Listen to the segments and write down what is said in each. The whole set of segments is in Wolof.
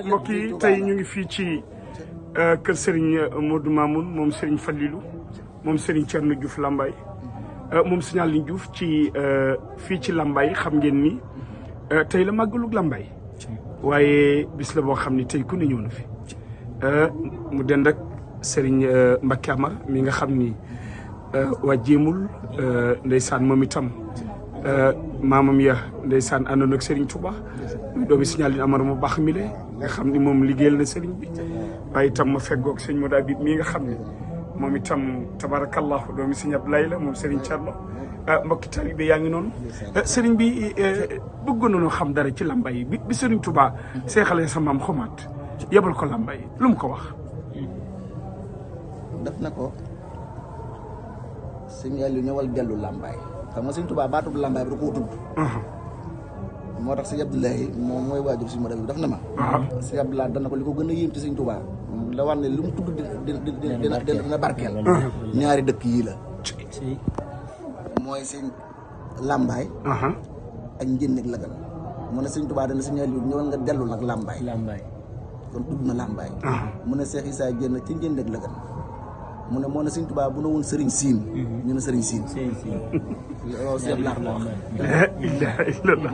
mbokk yi tey ñu ngi fii ci kër Serigne Modou Mamoun moom Serigne Fallilou moom Serigne Thierno Diouf Lambaye moom Serigne Aline Diouf ci fii ci Lambaye xam ngeen ni tey la màggalu Lambaye waaye bis la boo xam ni tey ku ne ñëw na fi mu dend ak Serigne Mbacké Amar mi nga xam ni waa jéemul ndeysaan moom itam maamam ya ndeysaan àndoon ak Serigne Touba muy doomi Serigne Aline Amar mu baax mi le nga xam ni moom liggéeyal na Serigne bi waaye itam ma feggoog Serigne Modou Habib mii nga xam ni moom itam tabarakallahu doomi Serigne Abdoulaye la moom Serigne Thierno mbokki taalibe yaa ngi noonu Serigne bi bëggoon nañoo xam dara ci Lambaye bi Serigne Touba seexalee sa maam xomaat yebal ko Lambaye lu mu ko wax. def na ko Serigne Aliou ñëwal dellu Lambaye xam nga Serigne Touba baatub Lambaye bi da koo tudd. moo tax Serigne Abdoulaye moom mooy waajur Serigne Modou Habib daf na ma. Serigne Abdoulaye dana ko li ko gën a yéem ci Serigne Touba la war ne lu mu tudd dina barkeel. ñaari dëkk yii la. mooy Serigne Lambaye. ak Njéen ak Lagan. mu ne Serigne Touba dana Serigne Aliou ñëwal nga dellu nag Lambaye. kon tudd na Lambaye. mu ne Cheikh Issa Diène ci Njéen ak Lagan. mu ne moo ne Serigne Touba bu ne woon Serigne Sine. ñu ne Serigne Sine. loolu Cheikh Lac la wax. la ilaha illallah.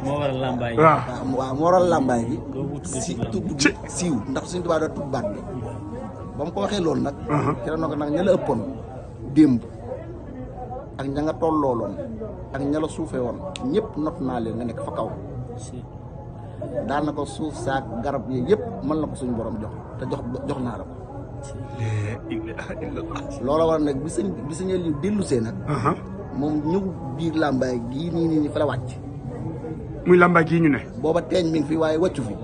moo waral Lambaye. waaw moo waral Lambaye bi. siiw ndax Serigne Touba da tudd baat bi. ba mu ko waxee loolu nag. keroog na ko nag ña la ëppoon démb ak ña nga tollooloon ak ña la suufee woon ñëpp not naa leen nga nekk fa kaw. daan na ko suuf saak garab yi yëpp mën na ko suñu borom jox te jox naa la ko. loola war nag bi sëñ Aliou dellusee nag. moom ñëw biir Lambaye gii nii fa la wàcc. muy Lambaye gii ñu ne. booba teeñ mi ngi fi waaye wàccu fi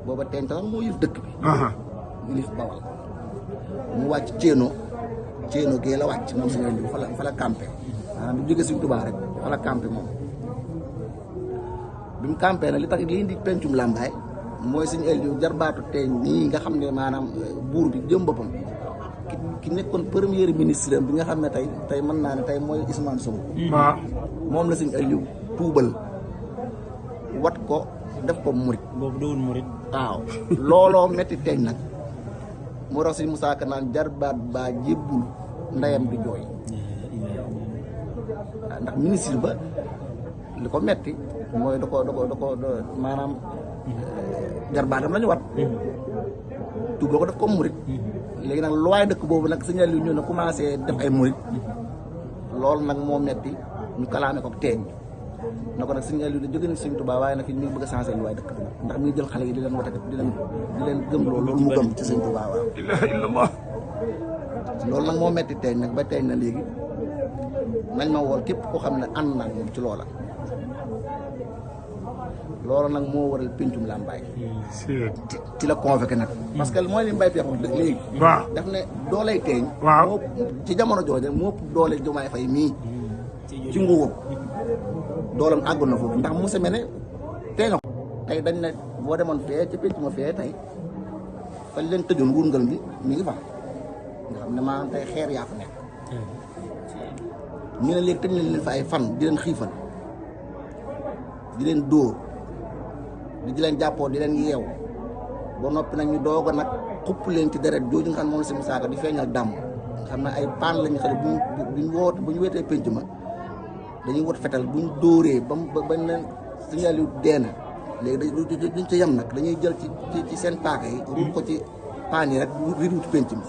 booba teeñ tax moo yëf dëkk bi. yilif Bawal mu wàcc Céeno gee la wàcc moom sëñ Aliou fa la campé maanaam bu jógee Sëñ Tuubaa rek fa la campé moom. bi mu campé nag li tax li indi pencum Lambaye mooy sëñ Aliou jarbaatu teeñ nii nga xam ne maanaam buur bi jëm boppam ki nekkoon premier ministre bi nga xam ne tey mën naa ne tey mooy Ousmane Sonko. waaw moom la sëñ Aliou tuubal wat ko def ko murit. boobu dowul murit. waaw looloo métti teeñ nag moo tax sëñ Moussa Ka naan jarbaat baa jébbul ndeyam di jooy ndax ministre ba li ko metti mooy da ko maanaam jarbaatam la ñu wat tuubal ko def ko murit léegi nag lu waay dëkk boobu nag sëñ Aliou ñu ne commencé def ay murit loolu nag moo metti ñu kalaame ko teeñ na ko nag sëñ Aliou jóge na Sëñ Tuubaa waaye nag ñu ngi bëgg a changé lu waay dëkk bi ndax mi ngi jël xale yi di leen wote di leen gëm loolu mu gëm ci Sëñ Tuubaa waaw. ilaha illallah. loolu nag moo metti teeñ nag ba teeñ na léegi nañ ma wool képp koo xam ne ànd naa moom ci loola loolu nag moo waral pencum Lambaye ci la convoqué nag parce que mooy li Mbaye Peex wax dëgg léegi waaw daf ne dooley teeñ waaw ci jamono jooje moo doole Diomaye Faye mii ci nguur doolam àggoon na foofu ndax Moussa Mene teeño tey dañ ne boo demoon fee ci penc ma fee tey fañ leen tëjoon wurngal bi mi ngi fa nga xam ne maanaam tey xeer yaa fa nekk ñu ne léegi tëj nañ leen fa ay fan di leen xiifal di leen dóor di leen jàppoo di leen yeew ba noppi nag ñu doog a nag xupp leen ci deret jooju nga xam ne moom la si saaka di feeñal dàmm nga xam ne ay paan lañu xale bu ñu weetee penc ma dañuy wot fetal bu ñu dóoree bañ leen Sëñ Aliou deena léegi duñ ca yem nag dañuy jël ci seen paaka yi ruut ko ci paan yi rek riiru ci penc mi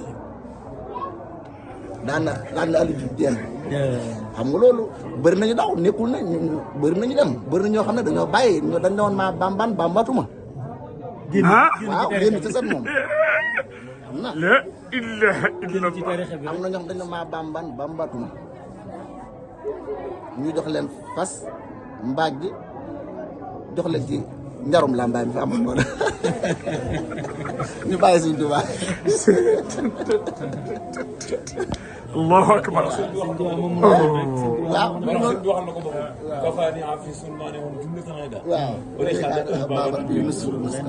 daan na Aliou Diouf deena xam nga loolu bëri nañu daw nekkul na bëri nañu dem bëri na ñoo xam ne dañoo bàyyi dañ ne woon maa bambatuma waaw génn ci seen moom am na la ilaha illallah. am na ñoo xam dañ ne maa bambatuma ñu jox leen fas mbaaj gi jox leen ci njarum Lambaye bi fa amoon noonu ñu bàyyi Sëñ Tuubaa. allahu akbar. waaw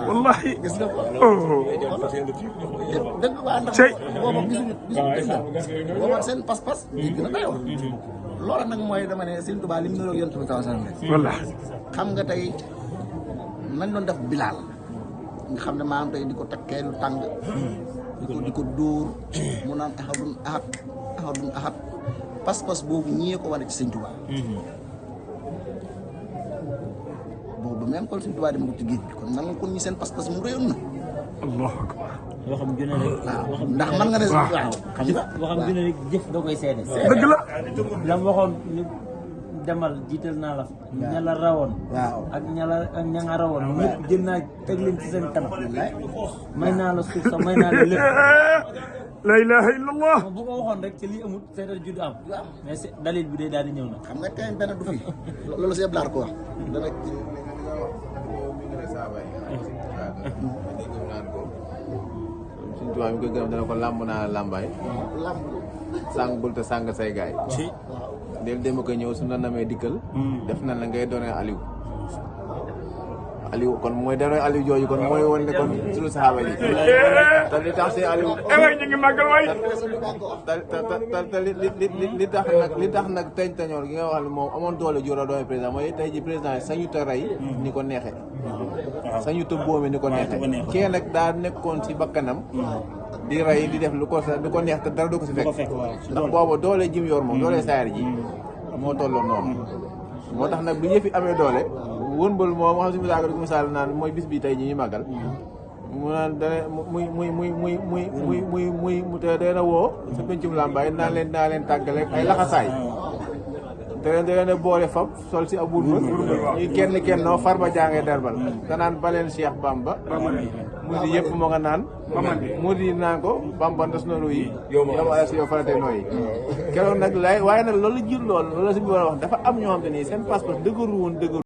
wallahi gis nga ko. dëgg waa ndax cey booba gisuñu booba seen pas-pas gën a doy wax loolu nag mooy dama ne Sëñ Tuubaa li mu niroog Yonent bi sallallahu alayhi wa sallam wallahi xam nga tey nañ doon def Bilaal nga xam ne maanaam tey di ko takkee lu tàng di ko dóor mu naan ahadun ahad pas-pas boobu ñii ko wane ci sëñ Tuubaa boobu même kon sëñ Tuubaa dem ko ci géej bi kon nan kon ñi seen pas-pas mu réyoon na allahu akbar waxam junne rek. waaw ndax man nga ne waaw xam nga waxam junne rek jëf da koy seede. dëgg la la mu waxoon ni demal jiital naa la ña la rawoon. waaw ak ña nga rawoon ñëpp jël naa teg leen ci seen kanam. may naa la suuf sax may naa la lépp. la ilaha illallah bu ko waxoon rek ci lii amul seetal judd am. mais dalil bi day daal di ñëw na. xam nga tey benn du fi loolu si Abdoulaye ko wax dana suñ tubaab mi koy gërëm dana ko làmb naa làmbaay sàng bul te sàng say gaay del dema koy ñëw su na namee dikkal def na la ngay doone Aliou kon mooy doone Aliou jooju kon mooy woon ne kon suñu saxaaba yi te li tax see Aliou waay ñu ngi màggal waay te li tax nag teñtañoor gi nga wax ne moom amoon doole jura doone président mooy tey ji président sañu te rey ni ko neexee sañu te boomi ni ko neexee kee nag daa nekkoon ci bakkanam di rey di def lu ko neex te dara du ko si fekk ndax boobu doole jim yor moom doole saayar ji moo tolloo noonu moo tax nag bi yëf yi amee doole wënbal moom xam si misaal di ko misaal naan mooy bis bi tey ji ñu màggal mu naan dane muy te dana woo sa pencum làmbaay naa leen tàggale ay laxasaay te leen a boole fab sol si abur ba ñuy kenn noo farba jàngee derbal te naan baleen Cheikh Bamba mu di yëpp moo nga naan mu di naan ko Bamba ndas na yi yow ala si yow farate nooyi keroog nag waaye nag loolu jiir loolu si bi war a wax dafa am ñoo xam te nii seen passeport dëgëru woon